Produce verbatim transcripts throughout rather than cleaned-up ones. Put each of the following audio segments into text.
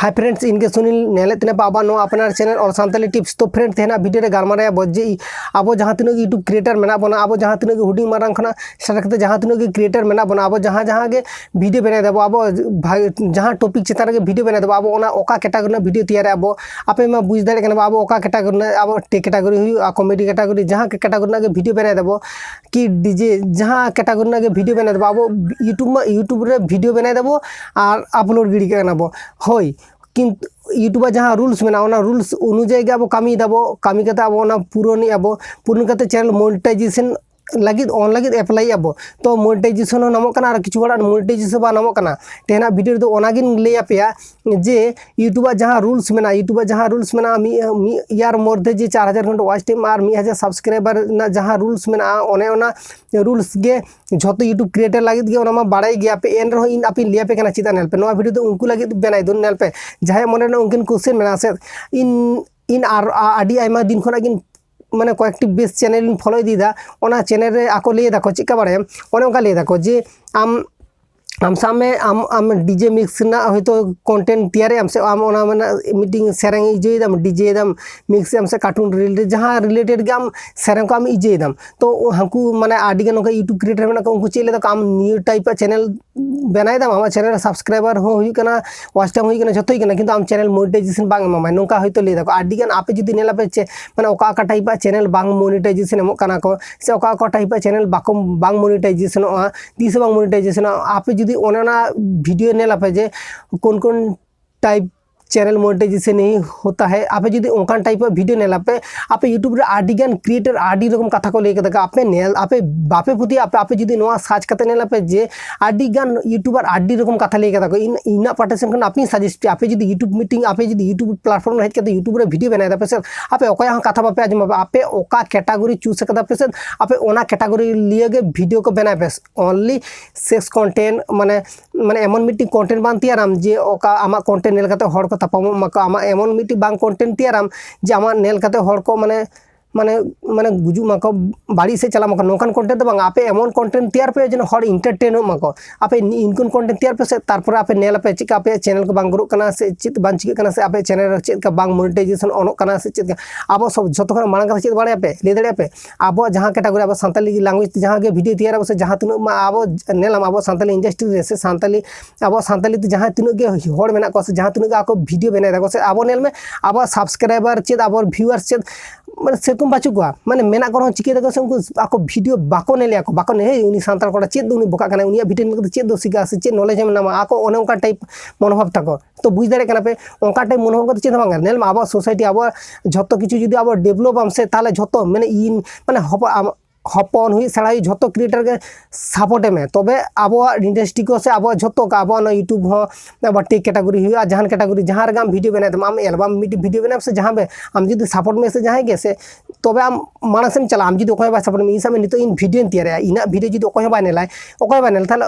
Hi friends, ᱤᱧ ᱜᱮ ᱥᱩᱱᱤᱞ, ᱧᱮᱞᱮᱫ ᱛᱤᱧᱟᱹ ᱯᱮ ᱟᱵᱚ ᱱᱚᱣᱟ ᱟᱯᱱᱟᱨ channel All Santali Tips᱾ ᱛᱚ friends, ᱛᱮᱦᱮᱧᱟᱜ video ᱨᱮ ᱜᱟᱞᱢᱟᱨᱟᱣ ᱟᱵᱚ ᱡᱮ ᱟᱵᱚ ᱡᱟᱦᱟᱸ ᱛᱤᱱᱟᱹᱜ ᱜᱮ YouTube creator ᱢᱮᱱᱟᱜ ᱵᱚᱱᱟ, ᱟᱵᱚ ᱡᱟᱦᱟᱸ ᱛᱤᱱᱟᱹᱜ ᱜᱮ ᱦᱩᱰᱤᱧ ᱢᱟᱨᱟᱝ ᱠᱷᱚᱱᱟᱜ start ᱠᱟᱛᱮ ᱡᱟᱦᱟᱸ ᱛᱤᱱᱟᱹᱜ ᱜᱮ creator ᱢᱮᱱᱟᱜ ᱵᱚᱱᱟ, ᱟᱵᱚ ᱡᱟᱦᱟᱸ ᱡᱟᱦᱟᱸ ᱜᱮ video ᱵᱮᱱᱟᱣ ᱫᱟᱵᱚ, ᱟᱵᱚ ᱵᱷᱟᱜ-, ᱡᱟᱦᱟᱸ topic ᱪᱮᱛᱟᱱ ᱨᱮᱜᱮ video ᱵᱮᱱᱟᱣ ᱫᱟᱵᱚ, ᱟᱵᱚ ᱚᱱᱟ ᱚᱠᱟ category ᱨᱮᱱᱟᱜ video ᱛᱮᱭᱟᱨᱟ ᱟᱵᱚ, ᱟᱯᱮ ᱢᱟ ᱵᱩᱡᱽ ᱫᱟᱲᱮᱭᱟᱜ ᱠᱟᱱᱟ ᱵᱚ, ᱟᱵᱚ ᱚᱠᱟ category ᱨᱮᱱᱟᱜ, ᱟᱵᱚ ᱴᱮ category ᱦᱩᱭᱩᱜᱼᱟ, comedy category, ᱡᱟᱦᱟᱸ category ᱨᱮᱱᱟᱜ ᱜᱮ video ᱵᱮᱱᱟᱣ ᱫᱟᱵᱚ, ᱠᱤ DJ, ᱡᱟᱦᱟᱸ category ᱨᱮᱱᱟᱜ ᱜᱮ video ᱵᱮᱱᱟᱣ ᱫᱟᱵᱚ, ᱟᱵᱚ YouTube ᱢᱟ YouTube ᱨᱮ video ᱵᱮᱱᱟᱣ ᱫᱟᱵᱚ ᱟᱨ upload ᱜᱤᱰᱤ ᱠᱟᱜ ᱠᱟᱱᱟ ᱵᱚ᱾ ᱦᱳᱭ, ᱠᱤᱱᱛᱩ YouTube ᱟᱜ ᱡᱟᱦᱟᱸ rules ᱢᱮᱱᱟᱜᱼᱟ, ᱚᱱᱟ rules ᱚᱱᱩᱡᱟᱭᱤ ᱜᱮ ᱟᱵᱚ ᱠᱟᱹᱢᱤᱭ ᱫᱟᱵᱚ, ᱠᱟᱹᱢᱤ ᱠᱟᱛᱮ ᱟᱵᱚ ᱚᱱᱟ ᱯᱩᱨᱚᱱᱮᱜᱼᱟ ᱵᱚ, ᱯᱩᱨᱚᱱ ᱠᱟᱛᱮ channel monetization ᱞᱟᱹᱜᱤᱫ, on ᱞᱟᱹᱜᱤᱫ apply ᱟᱵᱚ᱾ ᱛᱚ monetization ᱦᱚᱸ ᱧᱟᱢᱚᱜ ᱠᱟᱱᱟ ᱟᱨ ᱠᱤᱪᱷᱩ ᱦᱚᱲᱟᱜ monetization ᱵᱟᱝ ᱧᱟᱢᱚᱜ ᱠᱟᱱᱟ᱾ ᱛᱮᱦᱮᱧᱟᱜ video ᱨᱮᱫᱚ ᱚᱱᱟᱜᱤᱧ ᱞᱟᱹᱭ ᱟᱯᱮᱭᱟ ᱡᱮ YouTube ᱟᱜ ᱡᱟᱦᱟᱸ rules ᱢᱮᱱᱟᱜᱼᱟ, YouTube ᱟᱜ ᱡᱟᱦᱟᱸ rules ᱢᱮᱱᱟᱜᱼᱟ, ᱢᱤᱫ, ᱢᱤᱫ year ᱢᱚᱫᱽᱫᱷᱮ ᱡᱮ ᱪᱟᱨ ᱦᱟᱡᱟᱨ ᱜᱷᱚᱱᱴᱟ watch time ᱟᱨ ᱢᱤᱫ ᱦᱟᱡᱟᱨ subscriber ᱨᱮᱱᱟᱜ ᱡᱟᱦᱟᱸ rules ᱢᱮᱱᱟᱜᱼᱟ, ᱚᱱᱮ ᱚᱱᱟ rules ᱜᱮ ᱡᱷᱚᱛᱚ YouTube creator ᱞᱟᱹᱜᱤᱫ ᱜᱮ, ᱚᱱᱟ ᱢᱟ ᱵᱟᱲᱟᱭ ᱜᱮᱭᱟ ᱯᱮ, ᱮᱱ ᱨᱮᱦᱚᱸ ᱤᱧ ᱟᱯᱮᱧ ᱞᱟᱹᱭ ᱟᱯᱮ ᱠᱟᱱᱟ ᱪᱮᱫᱟᱜ᱾ ᱧᱮᱞ ᱯᱮ, ᱱᱚᱣᱟ video ᱫᱚ ᱩᱱᱠᱩ ᱞᱟᱹᱜᱤᱫ ᱵᱮᱱᱟᱣ ᱫᱚ, ᱧᱮᱞ ᱯᱮ, ᱡᱟᱦᱟᱸᱭᱟᱜ ᱢᱚᱱᱮ ᱨᱮ ᱩᱱᱠᱤᱱ question ᱢᱮᱱᱟᱜᱼᱟ ᱥᱮ, ᱤᱧ, ᱤᱧ ᱟᱨ ᱟ-, ᱟᱹᱰᱤ ᱟᱭᱢᱟ ᱫᱤᱱ ᱠᱷᱚᱱᱟᱜ ᱜᱤᱧ, ᱢᱟᱱᱮ, ᱠᱚᱭᱮᱠᱴᱤ best channel ᱤᱧ follow ᱤᱫᱤᱭᱮᱫᱟ, ᱚᱱᱟ channel ᱨᱮ ᱟᱠᱚ ᱞᱟᱹᱭ ᱫᱟᱠᱚ ᱪᱮᱫᱠᱟ ᱵᱟᱲᱟᱭᱟᱢ, ᱚᱱᱮ ᱚᱱᱠᱟ ᱞᱟᱹᱭ ᱫᱟᱠᱚ ᱡᱮ ᱟᱢ, ᱟᱢ ᱥᱟᱵ ᱢᱮ, ᱟᱢ, ᱟᱢ DJ mix ᱨᱮᱱᱟᱜ ᱦᱚᱭᱛᱳ content ᱛᱮᱭᱟᱨᱮᱜ ᱟᱢ ᱥᱮ ᱟᱢ ᱚᱱᱟ ᱢᱟᱱᱮ ᱢᱤᱫᱴᱤᱝ ᱥᱮᱨᱮᱧ ᱤᱡᱟᱹᱭ ᱫᱟᱢ, DJ ᱫᱟᱢ, mix ᱮᱫᱟᱢ ᱥᱮ cartoon related ᱡᱟᱦᱟᱸ related ᱜᱮ ᱟᱢ ᱥᱮᱨᱮᱧ ᱠᱚ ᱟᱢ ᱤᱡᱟᱹᱭ ᱫᱟᱢ᱾ ᱛᱚ ᱦᱟᱹᱱᱠᱩ ᱢᱟᱱᱮ ᱟᱹᱰᱤ ᱜᱟᱱ ᱚᱱᱠᱟ YouTube creator ᱢᱮᱱᱟᱜ ᱠᱚᱣᱟ, ᱩᱱᱠᱩ ᱪᱮᱫ ᱞᱟᱹᱭ ᱫᱟᱠᱚ, ᱟᱢ ᱱᱤᱭᱟᱹ type ᱟᱜ channel ᱵᱮᱱᱟᱣ ᱫᱟᱢ, ᱟᱢᱟᱜ channel ᱨᱮ subscriber ᱦᱚᱸ ᱦᱩᱭᱩᱜ ᱠᱟᱱᱟ, watch time ᱦᱩᱭᱩᱜ ᱠᱟᱱᱟ, ᱡᱷᱚᱛᱚ ᱦᱩᱭᱩᱜ ᱠᱟᱱᱟ, ᱠᱤᱱᱛᱩ ᱟᱢ channel monetization ᱵᱟᱝ ᱮᱢᱟᱢᱟᱭ, ᱱᱚᱝᱠᱟ ᱦᱚᱭᱛᱳ ᱞᱟᱹᱭ ᱫᱟᱠᱚ᱾ ᱟᱹᱰᱤ ᱜᱟᱱ ᱟᱯᱮ ᱡᱩᱫᱤ ᱧᱮᱞ ᱟᱯᱮ ᱪᱮ, ᱢᱟᱱᱮ ᱚᱠᱟ ᱚᱠᱟ type ᱟᱜ channel ᱵᱟᱝ monetization ᱮᱢᱚᱜ ᱠᱟᱱᱟ ᱠᱚ, ᱥᱮ ᱚᱠᱟ ᱚᱠᱟ type ᱟᱜ channel ᱵᱟᱠᱚ, ᱵᱟᱝ monetizationᱚᱜᱼᱟ, ᱛᱤᱥ ᱦᱚᱸ ᱵᱟᱝ monetizationᱚᱜᱼᱟ᱾ ᱟᱯᱮ ᱡᱩᱫᱤ ᱚᱱᱮ ᱚᱱᱟ video ᱧᱮᱞ ᱟᱯᱮ ᱡᱮ ᱠᱳᱱ ᱠᱳᱱ type channel monetization ᱱᱤᱭᱮ ᱦᱳᱛᱟ ᱦᱮ, ᱟᱯᱮ ᱡᱩᱫᱤ ᱚᱱᱠᱟᱱ type ᱟᱜ video ᱧᱮᱞ ᱟᱯᱮ, ᱟᱯᱮ YouTube ᱨᱮ ᱟᱹᱰᱤ ᱜᱟᱱ creator ᱟᱹᱰᱤ ᱨᱚᱠᱚᱢ ᱠᱟᱛᱷᱟ ᱠᱚ ᱞᱟᱹᱭ ᱠᱟᱫᱟ ᱠᱚ, ᱟᱯᱮ ᱧᱮᱞ, ᱟᱯᱮ ᱵᱟᱯᱮ ᱯᱟᱹᱛᱭᱟᱹᱜᱼᱟ, ᱟᱯᱮ, ᱟᱯᱮ ᱡᱩᱫᱤ ᱱᱚᱣᱟ search ᱠᱟᱛᱮ ᱧᱮᱞ ᱟᱯᱮ ᱡᱮ ᱟᱹᱰᱤ ᱜᱟᱱ YouTuber ᱟᱹᱰᱤ ᱨᱚᱠᱚᱢ ᱠᱟᱛᱷᱟ ᱞᱟᱹᱭ ᱠᱟᱫᱟ ᱠᱚ, ᱤᱧ, ᱤᱧᱟᱹᱜ ᱯᱟᱦᱴᱟ ᱥᱮᱱ ᱠᱷᱚᱱ ᱟᱯᱮᱧ suggest ᱯᱮᱭᱟ, ᱟᱯᱮ ᱡᱩᱫᱤ YouTube meeting, ᱟᱯᱮ ᱡᱩᱫᱤ YouTube platform ᱨᱮ ᱦᱮᱡ ᱠᱟᱛᱮ YouTube ᱨᱮ video ᱵᱮᱱᱟᱣ ᱫᱟᱯᱮ ᱥᱮ, ᱟᱯᱮ ᱚᱠᱚᱭᱟᱜ ᱦᱚᱸ ᱠᱟᱛᱷᱟ ᱵᱟᱯᱮ ᱟᱸᱡᱚᱢᱟ, ᱟᱯᱮ ᱚᱠᱟ category choose ᱠᱟᱫᱟ ᱯᱮ ᱥᱮ, ᱟᱯᱮ ᱚᱱᱟ category ᱞᱤᱭᱟᱹ ᱜᱮ video ᱠᱚ ᱵᱮᱱᱟᱣ ᱯᱮ, only sex content, ᱢᱟᱱᱮ, ᱢᱟᱱᱮ ᱮᱢᱚᱱ ᱢᱤᱫᱴᱤᱡ content ᱵᱟᱝ ᱛᱮᱭᱟᱨᱟᱢ ᱡᱮ ᱚᱠᱟ ᱟᱢᱟᱜ content ᱧᱮᱞ ᱠᱟᱛᱮ ᱦᱚᱲ ᱠᱚ ᱛᱟᱯᱟᱢᱚᱜ ᱢᱟᱠᱚ, ᱟᱢᱟᱜ ᱮᱢᱚᱱ ᱢᱤᱫᱴᱤᱡ ᱵᱟᱝ content ᱛᱮᱭᱟᱨᱟᱢ ᱡᱮ ᱟᱢᱟᱜ ᱧᱮᱞ ᱠᱟᱛᱮ ᱦᱚᱲ ᱠᱚ ᱢᱟᱱᱮ ᱢᱟᱱᱮ ᱢᱟᱱᱮ ᱜᱩᱡᱩᱜ ᱢᱟᱠᱚ, ᱵᱟᱹᱲᱤᱡ ᱥᱮᱫ ᱪᱟᱞᱟᱜ ᱢᱟᱠᱚ, ᱱᱚᱝᱠᱟᱱ content ᱫᱚ ᱵᱟᱝ᱾ ᱟᱯᱮ ᱮᱢᱚᱱ content ᱛᱮᱭᱟᱨ ᱯᱮ ᱡᱮᱱᱚ ᱦᱚᱲ entertain ᱚᱜ ᱢᱟᱠᱚ᱾ ᱟᱯᱮ ᱤᱱᱠᱟᱹᱱ content ᱛᱮᱭᱟᱨ ᱯᱮ ᱥᱮ, ᱛᱟᱨᱯᱚᱨᱮ ᱟᱯᱮ ᱧᱮᱞ ᱟᱯᱮ ᱪᱮᱫᱠᱟ ᱟᱯᱮᱭᱟᱜ channel ᱠᱚ ᱵᱟᱝ ᱜᱨᱳᱜ ᱠᱟᱱᱟ ᱥᱮ ᱪᱮᱫ ᱵᱟᱝ ᱪᱤᱠᱟᱹᱜ ᱠᱟᱱᱟ ᱥᱮ ᱟᱯᱮᱭᱟᱜ channel ᱨᱮ ᱪᱮᱫ ᱞᱮᱠᱟ ᱵᱟᱝ monetization ᱚᱱᱚᱜ ᱠᱟᱱᱟ ᱥᱮ ᱪᱮᱫ ᱞᱮᱠᱟ᱾ ᱟᱵᱚ ᱥᱚᱵ ᱡᱷᱚᱛᱚ ᱠᱷᱚᱱᱟᱜ ᱢᱟᱲᱟᱝ ᱠᱟᱛᱷᱟ ᱪᱮᱫ ᱵᱟᱲᱟᱭᱟᱯᱮ, ᱞᱟᱹᱭ ᱫᱟᱲᱮᱭᱟᱜᱼᱟ ᱯᱮ? ᱟᱵᱚᱣᱟᱜ ᱡᱟᱦᱟᱸ category, ᱟᱵᱚ ᱥᱟᱱᱛᱟᱞᱤ language ᱛᱮ ᱡᱟᱦᱟᱸ ᱜᱮ video ᱛᱮᱭᱟᱨ ᱟᱵᱚ ᱥᱮ ᱡᱟᱦᱟᱸ ᱛᱤᱱᱟᱹᱜ ᱢᱟ ᱟᱵᱚ ᱧᱮᱞᱟᱢ, ᱟᱵᱚ ᱥᱟᱱᱛᱟᱞᱤ industry ᱨᱮ ᱥᱮ ᱥᱟᱱᱛᱟᱞᱤ, ᱟᱵᱚ ᱥᱟᱱᱛᱟᱞᱤ ᱛᱮ ᱡᱟᱦᱟᱸ ᱛᱤᱱᱟᱹᱜ ᱜᱮ ᱦᱚᱲ ᱢᱮᱱᱟᱜ ᱠᱚᱣᱟ ᱥᱮ ᱡᱟᱦᱟᱸ ᱛᱤᱱᱟᱹᱜ ᱜᱮ ᱟᱠᱚ video ᱵᱮᱱᱟᱣ ᱫᱟᱠᱚ ᱥᱮ, ᱟᱵᱚ ᱧᱮᱞ ᱢᱮ, ᱟᱵᱚᱣᱟᱜ subscriber ᱪᱮᱫ, ᱟᱵᱚ viewers ᱪᱮᱫ, ᱢᱟᱱᱮ ᱥᱮᱨᱚᱠᱚᱢ ᱵᱟᱹᱪᱩᱜ ᱠᱚᱣᱟ᱾ ᱢᱟᱱᱮ ᱢᱮᱱᱟᱜ ᱠᱚ ᱨᱮᱦᱚᱸ ᱪᱤᱠᱟᱹᱭ ᱫᱟᱠᱚ ᱥᱮ, ᱩᱱᱠᱩ ᱟᱠᱚ video ᱵᱟᱠᱚ ᱧᱮᱞᱮᱜᱼᱟ ᱠᱚ, ᱵᱟᱠᱚ ᱧᱮᱞ, "ᱦᱮᱭ, ᱩᱱᱤ ᱥᱟᱱᱛᱟᱲ ᱠᱚᱲᱟ ᱪᱮᱫ ᱩᱱᱤ ᱵᱚᱠᱟᱜ ᱠᱟᱱᱟᱭ, ᱩᱱᱤᱭᱟᱜ video ᱧᱮᱞ ᱠᱟᱛᱮ ᱪᱮᱫ ᱫᱚ ᱥᱤᱠᱟ ᱥᱮ ᱪᱮᱫ ᱱᱚᱞᱮᱡᱽ ᱮᱢ ᱧᱟᱢᱟ?" ᱟᱠᱚ ᱚᱱᱮ ᱚᱱᱠᱟ type ᱢᱚᱱᱳᱵᱷᱟᱵ ᱛᱟᱠᱚ᱾ ᱛᱚ ᱵᱩᱡᱽ ᱫᱟᱲᱮᱭᱟᱜ ᱠᱟᱱᱟ ᱯᱮ, ᱚᱱᱠᱟ type ᱢᱚᱱᱳᱵᱷᱟᱵ ᱠᱟᱛᱮ ᱪᱮᱫ ᱦᱚᱸ ᱵᱟᱝ ᱠᱟᱱᱟ᱾ ᱧᱮᱞ ᱢᱮ, ᱟᱵᱚᱣᱟᱜ society, ᱟᱵᱚᱣᱟᱜ ᱡᱷᱚᱛᱚ ᱠᱤᱪᱷᱩ ᱡᱩᱫᱤ ᱟᱵᱚ develop ᱟᱢ ᱥᱮ, ᱛᱟᱦᱚᱞᱮ ᱡᱷᱚᱛᱚ ᱢᱟᱱᱮ ᱤᱧ ᱢᱟᱱᱮ ᱦᱚᱯᱚᱱ, ᱟᱢ ᱦᱚᱯᱚᱱ ᱦᱩᱭᱩᱜ ᱥᱮᱬᱟ ᱦᱩᱭᱩᱜ ᱡᱷᱚᱛᱚ creator ᱜᱮ support ᱮᱢᱟᱭ, ᱛᱚᱵᱮ ᱟᱵᱚᱣᱟᱜ industry ᱠᱚ ᱥᱮ ᱟᱵᱚᱣᱟᱜ ᱡᱷᱚᱛᱚ ᱠᱚ, ᱟᱵᱚᱣᱟᱜ ᱱᱚᱣᱟ YouTube ᱦᱚᱸ ᱟᱵᱟᱨ tech category ᱦᱩᱭᱩᱜᱼᱟ, ᱡᱟᱦᱟᱱ category, ᱡᱟᱦᱟᱸ ᱨᱮᱜᱮ ᱟᱢ video ᱵᱮᱱᱟᱣ ᱛᱟᱢᱟ, ᱟᱢ album video ᱵᱮᱱᱟᱣ ᱥᱮ ᱡᱟᱦᱟᱸ ᱵᱮ, ᱟᱢ ᱡᱩᱫᱤ support ᱢᱮ ᱥᱮ ᱡᱟᱦᱟᱸᱭ ᱜᱮ ᱥᱮ, ᱛᱚᱵᱮ ᱟᱢ ᱢᱟᱲᱟᱝ ᱥᱮᱫ ᱮᱢ ᱪᱟᱞᱟᱜᱼᱟ᱾ ᱟᱢ ᱡᱩᱫᱤ ᱚᱠᱚᱭ ᱦᱚᱸ ᱵᱟᱭ support ᱢᱮ, ᱤᱧ ᱥᱟᱵ ᱢᱮ ᱱᱤᱛᱚᱜ ᱤᱧ video ᱧ ᱛᱮᱭᱟᱨᱮᱜᱼᱟ, ᱤᱧᱟᱹᱜ video ᱡᱩᱫᱤ ᱚᱠᱚᱭ ᱦᱚᱸ ᱵᱟᱭ ᱧᱮᱞᱟᱭ, ᱚᱠᱚᱭ ᱦᱚᱸ ᱵᱟᱭ ᱧᱮᱞᱟ, ᱛᱟᱦᱚᱞᱮ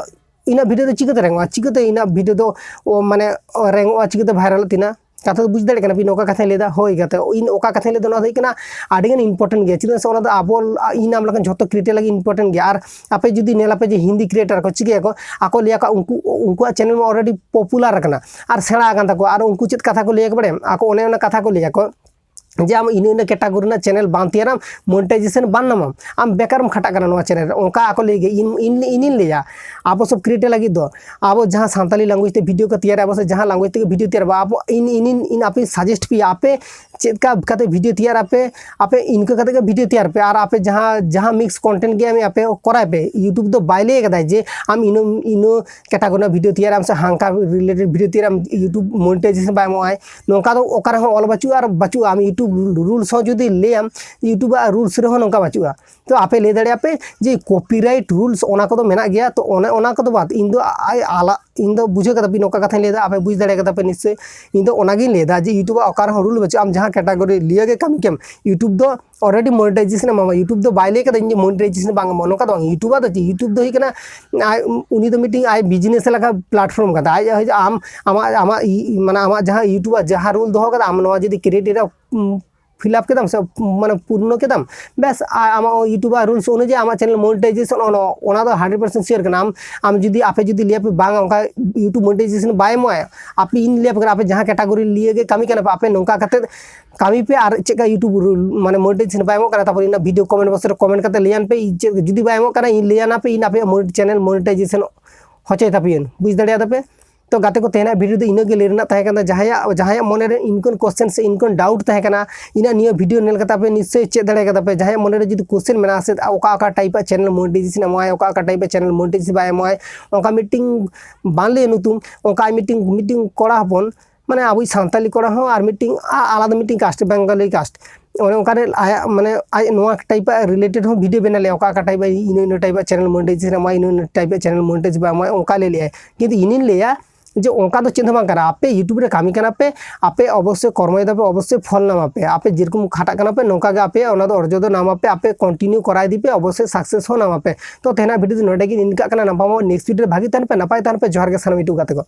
ᱤᱧᱟᱹᱜ video ᱫᱚ ᱪᱤᱠᱟᱹᱛᱮ ᱨᱮᱝᱚᱜᱼᱟ? ᱪᱤᱠᱟᱹᱛᱮ ᱤᱧᱟᱹᱜ video ᱫᱚ ᱚ, ᱢᱟᱱᱮ ᱚ, ᱨᱮᱝᱚᱜᱼᱟ, ᱪᱤᱠᱟᱹᱛᱮ viralᱚᱜ ᱛᱤᱧᱟ? ᱠᱟᱛᱷᱟ ᱫᱚ ᱵᱩᱡᱽ ᱫᱟᱲᱮᱭᱟᱜ ᱠᱟᱱᱟ ᱯᱮ, ᱤᱧ ᱚᱠᱟ ᱠᱟᱛᱷᱟᱧ ᱞᱟᱹᱭᱫᱟ? ᱦᱳᱭ ᱜᱟᱛᱮ, ᱤᱧ ᱚᱠᱟ ᱠᱟᱛᱷᱟᱧ ᱞᱟᱹᱭᱫᱟ, ᱚᱱᱟ ᱫᱚ ᱦᱩᱭᱩᱜ ᱠᱟᱱᱟ ᱟᱹᱰᱤᱜᱟᱱ important ᱜᱮᱭᱟ᱾ ᱪᱮᱫᱟᱜ ᱥᱮ ᱚᱱᱟ ᱫᱚ ᱟᱵᱚ, ᱤᱧ ᱟᱢ ᱞᱮᱠᱟᱱ ᱡᱷᱚᱛᱚ creator ᱞᱟᱹᱜᱤᱫ important ᱜᱮᱭᱟ᱾ ᱟᱨ ᱟᱯᱮ ᱡᱩᱫᱤ ᱧᱮᱞᱟᱯᱮ ᱡᱮ ᱦᱤᱱᱫᱤ creator ᱠᱚ ᱪᱤᱠᱟᱹᱭᱟᱠᱚ, ᱟᱠᱚ ᱞᱟᱹᱭᱟᱠᱚ ᱩᱱᱠᱩ, ᱩᱱᱠᱩᱣᱟᱜ channel ᱢᱟ already popular ᱟᱠᱟᱱᱟ ᱟᱨ ᱥᱮᱬᱟ ᱟᱠᱟᱱ ᱛᱟᱠᱚᱣᱟ, ᱟᱨ ᱩᱱᱠᱩ ᱪᱮᱫ ᱠᱟᱛᱷᱟ ᱠᱚ ᱞᱟᱹᱭᱟᱠᱚ ᱵᱟᱲᱟᱭᱟᱢ? ᱟᱠᱚ ᱚᱱᱮ ᱚᱱᱟ ᱠᱟᱛᱷᱟ ᱠᱚ ᱞᱟᱹᱭᱟᱠᱚ ᱡᱮ ᱟᱢ ᱤᱱᱟᱹ ᱤᱱᱟᱹ category ᱨᱮᱱᱟᱜ channel ᱵᱟᱝ ᱛᱮᱭᱟᱨᱟᱢ, monetization ᱵᱟᱝ ᱧᱟᱢᱟᱢ, ᱟᱢ ᱵᱮᱠᱟᱨᱮᱢ ᱠᱷᱟᱴᱟᱜ ᱠᱟᱱᱟ ᱱᱚᱣᱟ channel ᱨᱮ, ᱚᱱᱠᱟ ᱟᱠᱚ ᱞᱟᱹᱭ ᱜᱮ᱾ ᱤᱧ, ᱤᱧ, ᱤᱧᱤᱧ ᱞᱟᱹᱭᱟ, ᱟᱵᱚ ᱥᱚᱵ creator ᱞᱟᱹᱜᱤᱫ ᱫᱚ, ᱟᱵᱚ ᱡᱟᱦᱟᱸ ᱥᱟᱱᱛᱟᱞᱤ language ᱛᱮ video ᱠᱚ ᱛᱮᱭᱟᱨᱟ, ᱟᱵᱚ ᱥᱮ ᱡᱟᱦᱟᱸ language ᱛᱮᱜᱮ video ᱛᱮᱭᱟᱨ ᱟᱵᱚ, ᱟᱵᱚ, ᱤᱧ, ᱤᱧ, ᱤᱧ, ᱤᱧ ᱟᱯᱮᱧ suggest ᱯᱮᱭᱟ, ᱟᱯᱮ ᱪᱮᱫ ᱞᱮᱠᱟ ᱠᱟᱛᱮ video ᱛᱮᱭᱟᱨ ᱟᱯᱮ, ᱟᱯᱮ ᱤᱱᱠᱟᱹ ᱠᱟᱛᱮ ᱜᱮ video ᱛᱮᱭᱟᱨ ᱯᱮ᱾ ᱟᱨ ᱟᱯᱮ ᱡᱟᱦᱟᱸ, ᱡᱟᱦᱟᱸ mix content ᱜᱮ ᱟᱯᱮ ᱠᱚᱨᱟᱣ ᱯᱮ, YouTube ᱫᱚ ᱵᱟᱭ ᱞᱟᱹᱭ ᱠᱟᱫᱟᱭ ᱡᱮ ᱟᱢ ᱤᱱᱟᱹ, ᱤᱱᱟᱹ category ᱨᱮᱱᱟᱜ video ᱛᱮᱭᱟᱨᱟᱢ ᱥᱮ ᱦᱟᱱᱠᱟ related video ᱛᱮᱭᱟᱨᱟᱢ, YouTube monetization ᱵᱟᱭ ᱮᱢᱚᱜᱼᱟᱭ, ᱱᱚᱝᱠᱟ ᱫᱚ ᱚᱠᱟ ᱨᱮᱦᱚᱸ ᱚᱞ ᱵᱟᱹᱪᱩᱜᱼᱟ᱾ ᱟᱨ ᱵᱟᱹᱪᱩᱜᱼᱟ, ᱟᱢ YouTube rules ᱦᱚᱸ ᱡᱩᱫᱤ ᱞᱟᱹᱭᱟᱢ, YouTube ᱟᱜ rules ᱨᱮᱦᱚᱸ ᱱᱚᱝᱠᱟ ᱵᱟᱹᱪᱩᱜᱼᱟ᱾ ᱛᱚ ᱟᱯᱮ ᱞᱟᱹᱭ ᱫᱟᱲᱮᱭᱟᱜᱼᱟ ᱯᱮ ᱡᱮ copyright rules ᱚᱱᱟ ᱠᱚᱫᱚ ᱢᱮᱱᱟᱜ ᱜᱮᱭᱟ, ᱛᱚ ᱚᱱᱮ ᱚᱱᱟ ᱠᱚᱫᱚ ᱵᱟᱫ᱾ ᱤᱧ ᱫᱚ ᱟᱭ ᱟᱞᱟ-, ᱤᱧ ᱫᱚ ᱵᱩᱡᱷᱟᱹᱣ ᱠᱟᱫᱟ ᱯᱮ ᱱᱚᱝᱠᱟ ᱠᱟᱛᱷᱟᱧ ᱞᱟᱹᱭ ᱫᱟ, ᱟᱯᱮ ᱵᱩᱡᱽ ᱫᱟᱲᱮ ᱠᱟᱫᱟ ᱯᱮ ᱱᱤᱥᱪᱳᱭ᱾ ᱤᱧ ᱫᱚ ᱚᱱᱟᱜᱤᱧ ᱞᱟᱹᱭ ᱫᱟ ᱡᱮ YouTube ᱟᱜ ᱚᱠᱟ ᱨᱮᱦᱚᱸ rule ᱵᱟᱹᱪᱩᱜᱼᱟ, ᱟᱢ ᱡᱟᱦᱟᱸ category ᱞᱤᱭᱟᱹ ᱜᱮ ᱠᱟᱹᱢᱤ ᱠᱮᱢ, YouTube ᱫᱚ already monetization ᱮ ᱮᱢᱟᱢᱟ᱾ YouTube ᱫᱚ ᱵᱟᱭ ᱞᱟᱹᱭ ᱠᱟᱫᱟ ᱤᱧ ᱡᱮ monetization ᱵᱟᱝ ᱮᱢᱚᱜᱼᱟ, ᱱᱚᱝᱠᱟ ᱫᱚ ᱵᱟᱝ᱾ YouTube ᱟᱜ ᱫᱚ ᱪᱮᱫ? YouTube ᱫᱚ ᱦᱩᱭᱩᱜ ᱠᱟᱱᱟ ᱟᱡ, ᱩᱱᱤ ᱫᱚ ᱢᱤᱫᱴᱤᱡ ᱟᱡ business ᱞᱮᱠᱟ platform ᱠᱟᱫᱟ᱾ ᱟᱡ, ᱟᱡ ᱟᱢ, ᱟᱢᱟᱜ, ᱟᱢᱟᱜ ᱤ-, ᱢᱟᱱᱮ ᱟᱢᱟᱜ ᱡᱟᱦᱟᱸ YouTube ᱟᱜ ᱡᱟᱦᱟᱸ rule ᱫᱚᱦᱚ ᱠᱟᱫᱟ, ᱟᱢ ᱱᱚᱣᱟ ᱡᱩᱫᱤ creator ᱮᱢ, ᱩᱢ, fill up ᱠᱮᱫᱟᱢ ᱥᱮ ᱢᱟᱱᱮ ᱯᱩᱨᱱᱚ ᱠᱮᱫᱟᱢ, ᱵᱮᱥ, ᱟᱨ ᱟᱢᱟᱜ YouTube ᱨᱩᱞᱥ ᱚᱱᱩᱡᱟᱭᱤ ᱟᱢᱟᱜ ᱪᱮᱱᱮᱞ ᱢᱚᱱᱤᱴᱟᱭᱡᱮᱥᱚᱱ ᱚᱱᱟ ᱫᱚ ᱦᱟᱱᱰᱨᱮᱰ ᱯᱟᱨᱥᱮᱱᱴ ᱥᱤᱭᱳᱨ ᱠᱟᱱᱟ᱾ ᱟᱢ ᱟᱢ ᱡᱩᱫᱤ ᱟᱯᱮ ᱡᱩᱫᱤ ᱞᱟᱹᱭᱟᱯᱮ ᱵᱟᱝ ᱚᱱᱠᱟ YouTube ᱢᱚᱱᱤᱴᱟᱭᱡᱮᱥᱚᱱ ᱵᱟᱭ ᱮᱢᱚᱜᱼᱟ, ᱟᱯᱮ ᱤᱧ ᱞᱟᱹᱭᱟᱯᱮ ᱠᱟᱱᱟ, ᱟᱯᱮ ᱡᱟᱦᱟᱸ ᱠᱮᱴᱟᱜᱚᱨᱤ ᱞᱤᱭᱮ ᱜᱮ ᱠᱟᱹᱢᱤ ᱠᱟᱱᱟ ᱯᱮ, ᱟᱯᱮ ᱱᱚᱝᱠᱟ ᱠᱟᱛᱮ ᱠᱟᱹᱢᱤ ᱯᱮ, ᱟᱨ ᱪᱮᱫ ᱠᱟ YouTube ᱨᱩᱞ ᱢᱟᱱᱮ ᱢᱚᱱᱤᱴᱟᱭᱡᱮᱥᱚᱱ ᱵᱟᱭ ᱮᱢᱚᱜ ᱠᱟᱱᱟ, ᱛᱟᱨᱯᱚᱨ ᱤᱧ ᱵᱷᱤᱰᱤᱭᱳ ᱠᱚᱢᱮᱱᱴ ᱵᱚᱠᱥ ᱨᱮ ᱠᱚᱢᱮᱱᱴ ᱠᱟᱛᱮ ᱞᱟᱹᱭᱟᱱ ᱯᱮ, ᱪᱮᱫ ᱡᱩᱫᱤ ᱵᱟᱭ ᱮᱢᱚᱜ ᱠᱟᱱᱟ ᱤᱧ ᱞᱟᱹᱭᱟᱱᱟ ᱯᱮ, ᱤᱧ ᱟᱯᱮᱭᱟᱜ ᱪᱮᱱᱮᱞ ᱢᱚᱱᱤᱴᱟᱭᱡᱮᱥᱚᱱ ᱦᱚᱪᱚᱭ ᱛᱟᱯᱮᱭᱟᱹᱧ, ᱵᱩᱡᱽ ᱫᱟᱲᱮᱭᱟᱫᱟ ᱯᱮ? ᱛᱚ ᱜᱟᱛᱮ ᱠᱚ, ᱛᱮᱦᱮᱧᱟᱜ ᱵᱷᱤᱰᱤᱭᱳ ᱫᱚ ᱤᱱᱟᱹᱜ ᱜᱮ ᱞᱟᱹᱭ ᱨᱮᱱᱟᱜ ᱛᱟᱦᱮᱸ ᱠᱟᱱᱟ᱾ ᱡᱟᱦᱟᱸᱭᱟᱜ ᱡᱟᱦᱟᱸᱭᱟᱜ ᱢᱚᱱᱮ ᱨᱮ ᱤᱱᱠᱟᱹᱱ ᱠᱚᱥᱪᱮᱱ ᱥᱮ ᱤᱱᱠᱟᱹᱱ ᱰᱟᱣᱩᱴ ᱛᱟᱦᱮᱸ ᱠᱟᱱᱟ ᱤᱧᱟᱹᱜ ᱱᱤᱭᱟᱹ ᱵᱷᱤᱰᱤᱭᱳ ᱧᱮᱞ ᱠᱟᱛᱮ ᱟᱯᱮ ᱱᱤᱥᱪᱚᱭ ᱪᱮᱫ ᱫᱟᱲᱮ ᱠᱟᱫᱟ ᱯᱮ᱾ ᱡᱟᱦᱟᱸᱭᱟᱜ ᱢᱚᱱᱮ ᱨᱮ ᱡᱩᱫᱤ ᱠᱚᱥᱪᱮᱱ ᱢᱮᱱᱟᱜᱼᱟ ᱥᱮ ᱚᱠᱟ ᱚᱠᱟ ᱴᱟᱭᱤᱯ ᱟᱜ ᱪᱮᱱᱮᱞ ᱢᱚᱱᱤᱴᱟᱭᱡᱮᱥᱚᱱ ᱮᱢᱚᱜᱼᱟᱭ, ᱚᱠᱟ ᱚᱠᱟ ᱴᱟᱭᱤᱯ ᱟᱜ ᱪᱮᱱᱮᱞ ᱢᱚᱱᱤᱴᱟᱭᱡᱮᱥᱚᱱ ᱵᱟᱭ ᱮᱢᱚᱜᱼᱟᱭ, ᱚᱱᱠᱟ ᱢᱤᱫᱴᱤᱝ ᱵᱟᱝ ᱞᱟᱹᱭ ᱧᱩᱛᱩᱢ, ᱚᱱᱠᱟ ᱢᱤᱫᱴᱤᱝ ᱢᱤᱫᱴᱤᱝ ᱠᱚᱲᱟ ᱦᱚᱯᱚᱱ ᱢᱟᱱᱮ ᱟᱵᱚᱭᱤᱡ ᱥᱟᱱᱛᱟᱞᱤ ᱠᱚᱲᱟ ᱦᱚᱸ ᱟᱨ ᱢᱤᱫᱴᱤᱝ ᱟ- ᱟᱞᱟᱫᱟ ᱢᱤᱫᱴᱤᱝ ᱠᱟᱥᱴ, ᱵᱮᱝᱜᱟᱞᱤ ᱠᱟᱥᱴ, ᱚᱱᱮ ᱚᱱᱠᱟᱨᱮ ᱟᱭᱟᱜ ᱢᱟᱱᱮ ᱟᱡ ᱱᱚᱣᱟ ᱴᱟᱭᱤᱯ ᱟᱜ ᱨᱤᱞᱮᱴᱮᱰ ᱦᱚᱸ ᱵᱷᱤᱰᱤᱭᱳ ᱵᱮᱱᱟᱣ ᱞᱮᱭᱟ, ᱚᱠᱟ ᱚᱠᱟ ᱴᱟᱭᱤᱯ ᱟᱜ ᱤᱱᱟᱹ ᱤᱱᱟᱹ ᱴᱟᱭᱤᱯ ᱟᱜ ᱪᱮᱱᱮᱞ ᱢᱚᱱᱤᱴᱟᱭᱡᱮᱥᱚᱱ ᱮᱢᱚᱜᱼᱟ, ᱤᱱᱟᱹ ᱤᱱᱟᱹ ᱴᱟᱭᱤᱯ ᱟᱜ ᱪᱮᱱᱮᱞ ᱢᱚᱱᱤᱴᱟᱭᱡᱮᱥᱚᱱ ᱵᱟᱭ ᱮᱢᱚᱜᱼᱟ, ᱚᱱᱠᱟ ᱞᱟᱹᱭ ᱞᱮᱭᱟᱭ᱾ ᱠᱤᱱᱛᱩ ᱤᱧᱤᱧ ᱞᱟᱹᱭᱟ ᱡᱮ ᱚᱱᱠᱟ ᱫᱚ ᱪᱮᱫ ᱦᱚᱸ ᱵᱟᱝ ᱠᱟᱱᱟ, ᱟᱯᱮ YouTube ᱨᱮ ᱠᱟᱹᱢᱤ ᱠᱟᱱᱟ ᱯᱮ, ᱟᱯᱮ ᱚᱵᱚᱥᱥᱳᱭ ᱠᱚᱨᱢᱚᱭ ᱫᱟᱯᱮ, ᱚᱵᱚᱥᱥᱳᱭ ᱯᱷᱚᱞ ᱧᱟᱢᱟ ᱯᱮ, ᱟᱯᱮ ᱡᱮᱨᱚᱠᱚᱢ ᱠᱷᱟᱴᱟᱜ ᱠᱟᱱᱟ ᱯᱮ ᱱᱚᱝᱠᱟ ᱜᱮ ᱟᱯᱮ ᱚᱱᱟ ᱫᱚ ᱚᱨᱡᱚ ᱫᱚ ᱧᱟᱢᱟ ᱯᱮ, ᱟᱯᱮ ᱠᱚᱱᱴᱤᱱᱤᱭᱩ ᱠᱚᱨᱟᱣ ᱤᱫᱤ ᱯᱮ, ᱚᱵᱚᱥᱥᱳᱭ ᱥᱟᱠᱥᱮᱥ ᱦᱚᱸ ᱧᱟᱢᱟ ᱯᱮ᱾ ᱛᱚ ᱛᱮᱦᱮᱧᱟᱜ ᱵᱷᱤᱰᱤᱭᱳ ᱫᱚ ᱱᱚᱰᱮ ᱜᱮ ᱤᱱᱠᱟᱹᱜ ᱠᱟᱱᱟ, ᱱᱟᱯᱟᱭ ᱢᱚ- ᱱᱮᱠᱥᱴ ᱵᱷᱤᱰᱤᱭᱳ ᱨᱮ ᱵᱷᱟᱜᱤ ᱛᱟᱦᱮᱱ ᱯᱮ, ᱱᱟᱯᱟᱭ ᱛᱟᱦᱮᱱ ᱯᱮ, ᱡᱚᱦᱟᱨ ᱜᱮ ᱥᱟᱱᱟᱢ YouTube ᱜᱟᱛᱮ ᱠᱚ᱾